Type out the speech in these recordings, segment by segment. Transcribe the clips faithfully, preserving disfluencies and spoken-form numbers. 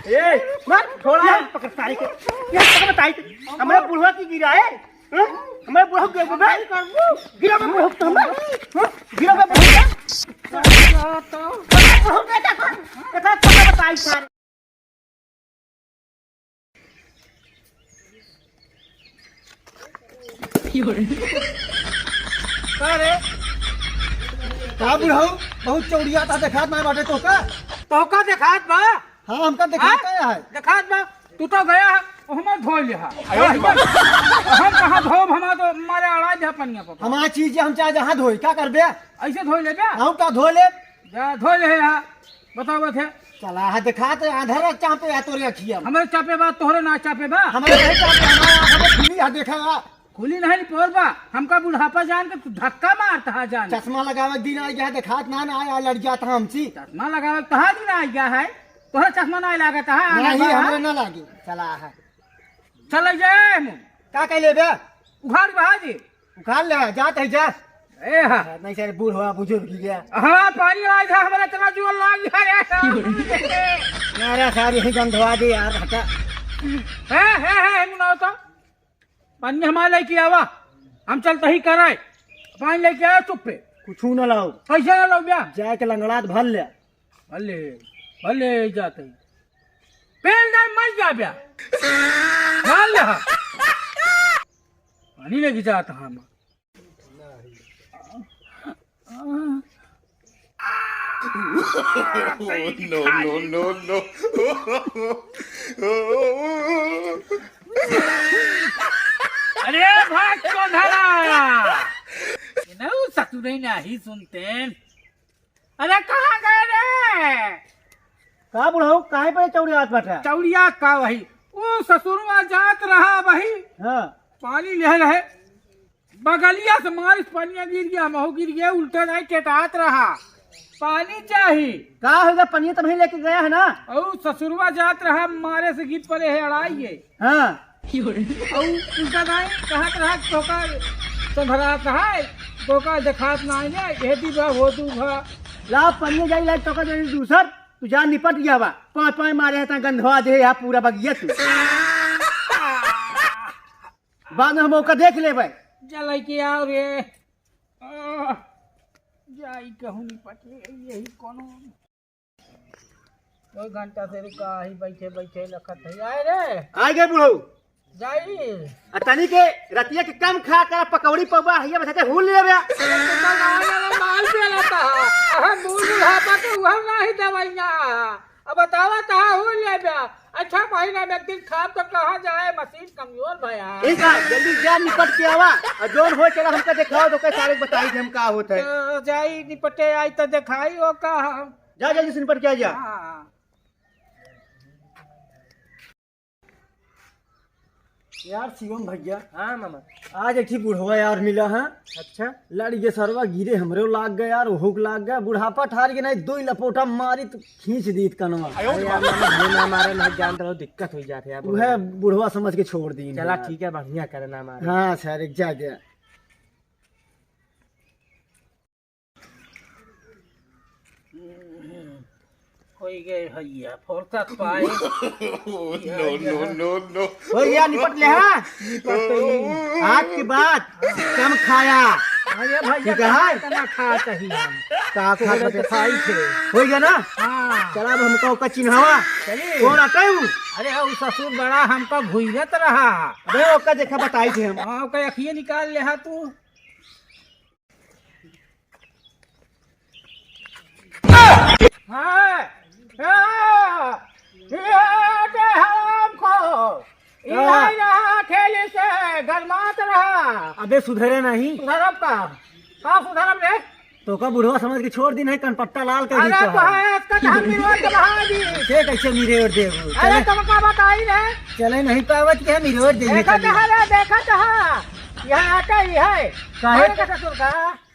ए, मार, छोड़ा। ये पकड़ सारे के। ये पकड़ बताई के। हमरे बुढ़वा की गिरा है। हाँ? हमरे बुढ़वा के गिरा है। गिरा बे बुढ़वा के तो हमरे। हाँ? गिरा बे बुढ़वा के। बुढ़वा के तो। इतना पकड़ बताई सारे। का रे? का बुढ़ऊ? बहुत चौड़िया था, देखात ना बाटे तोका? तोका देखात बा? हाँ, हमका देखात हाँ? है। देखात बा। तू तो गया है, हमार धोई ले हा। हम कहाँ धोब, हमार तो मारे अड़ा दे पनिया पर। हमार चीज हम चाहे जहाँ धोई, का करबे? ऐसे धोई लेबे? हम का धो ले? जा धोई ले हा। बताओ बथे। चला है, देखात है, आंधर चापे है तोरे अखिया में। हमरे चापे बा, तोहरे ना चापे बा। हमरे नहीं चापे, हमारे आँख में खुली है, देखा है। खुली नहीं पोर बा, हमका बुढ़ापा जान के तू धक्का मारत हा जान। चश्मा लगावे के दिन आ गया है, देखात ना, ना आया, लड़ जात हा हमसे। चश्मा लगावे के तहा दिन आ गया है, तोहरे चश्मा ना लागत है, आना नहीं, बा। हमरे ना लागे, चला है। चल जाए हम। का कह लेबे? उखाड़ बहा जी। उखाड़ ले, जात है जा। ए हा। नहीं सर, बूढ़वा बुजुर्ग गया। हाँ, पानी लाग है, हमरा इतना जोर लाग है रे। अरे सारी ही गंधवा दे यार, हटा। हे, हे, हे, मुनाओ तो। पानी हमारे लेके आवा, हम चलते ही कराए। पानी लेके आया चुप पे। कुछ ना लाओ। कैसे ना लाओ बे? जाए के लंगड़ात भर ले। भले, भले जाते। पेल ना मर जा बे। भर ले। पानी लेके जाता हम। No, no, no, no। अरे भाग को धरा। इनहू ससुरे नहीं सुनते। अरे कहाँ गए रे? का बुढ़ऊ, काहे पे चौड़ियात बाटा? चौड़िया का वही, वो ससुरवा जात रहा वही। हाँ। पानी ले रहे, बगलिया से मारिस पनिया गिर गया, महू गिर गया, उल्टा नहीं टेटात रहा। पानी चाही। का होगा, पनिया तो वहीं लेके गया है ना? और ससुरवा जात रहा, मारे से गिर पड़े है अड़ाई है। हाँ। और उल्टा नहीं कहत रहा, तोका संभरात है, तोका देखात नहीं है, ये दी बा, वो दू बा। ला पनिया जाई, ला तोका दे दूसर, तू जा निपट गया बा। पाँच पाँच मारे है, ता गंधवा दे है पूरा बगिया तू। बाद में हम ओका देख लेबै। जा लइके आओ रे। आह, जाई कहूँ निपट ले, यही कोनो। दो घंटा से रुका ही, बैठे बैठे लखत है। आए रे। आ गए बुढ़ऊ। जाई। आ तनी के रतिया के कम खा कर पकौड़ी पौवा हइया बचाते हुल लेबे। अरे तो बंगाल वाला माल पे रहता है। अहम बूढ़ बुढ़ापा के उहर नाही दवाइयाँ। अब बतावा तहा हुल लेबे। अच्छा महीना में एक दिन खाब तो कहाँ जाए, मशीन कमजोर भया। ठीक है, जल्दी जा निपट के आवा। और जोन हो चला हमका देखाओ तो कैसे सारे बताई दे हम का होत है। तो जाई निपटे आई तो देखाई ओका हम। जा जल्दी से निपट के आ जा। हाँ। यार शिवम भैया। हाँ मामा। आज एक ठे बुढ़वा यार मिला है। अच्छा। लड़ के सरवा गिरे हमरे लाग गए यार, ओहू के लाग गए। बुढ़ापा ठार के नहीं, दो ही लपोटा मारी तो खींच दी कनवा। अरे यार मामा, भले ना मारे ना, जान रहो दिक्कत हो जात है यार। वह बुढ़वा समझ के छोड़ दी चला यार। ठीक है, बढ़िया करे ना मारे। हाँ सर, एक जा गया। होई गए भैया, फुर्सत पाए। No, no, no, no। हो गया, निपट ले, हाँ? निपट तो ये। आज के बाद कम खाया। अरे भैया, ठीक है, हाँ? इतना खात ही हम। का खात तोरे बता? तो खाई थे। हो गया ना? हाँ। चला, अब हमका ओका चिन्हावा। चलिए। कौन आता है वो? अरे, वो ससुर बड़ा हमका घुइरत रहा। अबे, ओका देखा, बताई थे हम। हाँ, ओका अखिए निकाल ले हा तू। हाँ, हाँ, ये दे हराम को, हाँ। इलाई रहा ठेली से गरमात रहा। अबे सुधरे नहीं। सुधरब का? का सुधरब रे? तोका बुढ़वा समझ के छोड़ दी नहीं, कनपट्टा लाल कर अरे दी तो तो। है, इसका तो हम निरोध के बहा दी। से कैसे निरोध देबू? अरे चले। तुमका बताई रे। चले नहीं पावत के निरोध देबे देखा चले। तो है रे, देखा तो है। यहाँ आटा ही है। काहे? अरे का ससुर का?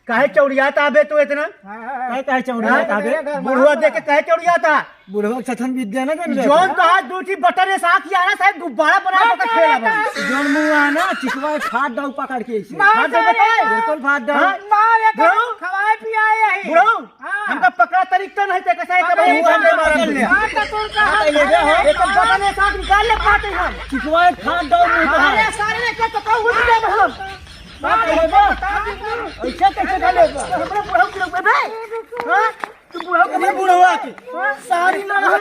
काहे चौड़ियात आबे तू इतना? हाँ, हाँ, हाँ। काहे, काहे चौड़ियात आबे? बुढ़वा देख के काहे चौड़ियात आ? बुढ़वा के छछन विद्या ना जान ले। जौन तो हाथ दू ठी बटन रे साथ ही आना साहब गुब्बारा बना के खेला बा। जौन मुंह आना चिकवा फाट दाऊ पकड़ के ऐसे। मार फाट दाऊ सारे। बिल्कुल फाट दाऊ। हाँ? मार एक बुढ़ऊ। खवाए पियाए यही। बुढ़ऊ, हाँ। हमका पकड़ा तरीक तो नहीं ते कसाई का भाई हमने मार ले। मार तो तू का हाथ ले दे हो। एक बटन रे साथ निकाल ले पाते हम। चिकवा फाट दाऊ मुंह का। अरे सारे ने क्या तो कहूँ दे हम। बात है बा। ऐसे कैसे कर लेगा? हमरा बुढ़ऊ के लोग बे। हाँ? तू बुढ़ऊ के अरे बुढ़वा के। हाँ? सारी मार। हाँ?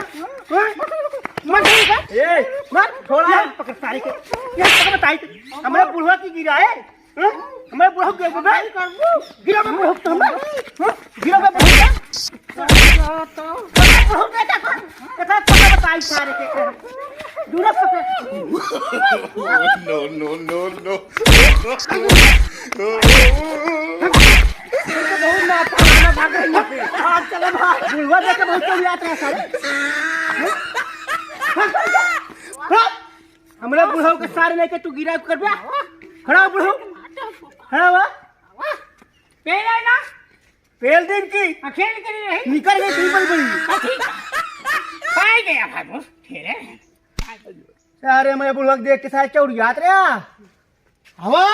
मर गई का? ए, मर। थोड़ा पकड़ सारी के। ये पकड़ बताई। हमरा बुढ़वा की गिरा है। हाँ? हमरा बुढ़ऊ के बे। गिरा बे बुढ़ऊ तो हमरा। हाँ? गिरा बे बुढ़ऊ। देखा, पकड़ बताई सारे के। दूर पकड़। No, no, no, no। बहुत मार, भाग रही है। भाग, चलो, भाग। बुढ़वा देख के बहुत चौड़ियात रहा सारे। हमरा बुढ़ऊ के सारे लेके तू गिरा कर बे। खड़ा हो बुढ़ऊ। खड़ा हो। पेल है ना? पेल दिन की। आ, खेल के लिए रही। निकल गई टेबल बड़ी। आ, ठीक है। पाए गया भाई, बस, खेले। अरे, मैं बुढ़वा के देख के सारे चौड़ियात रहा। हवा,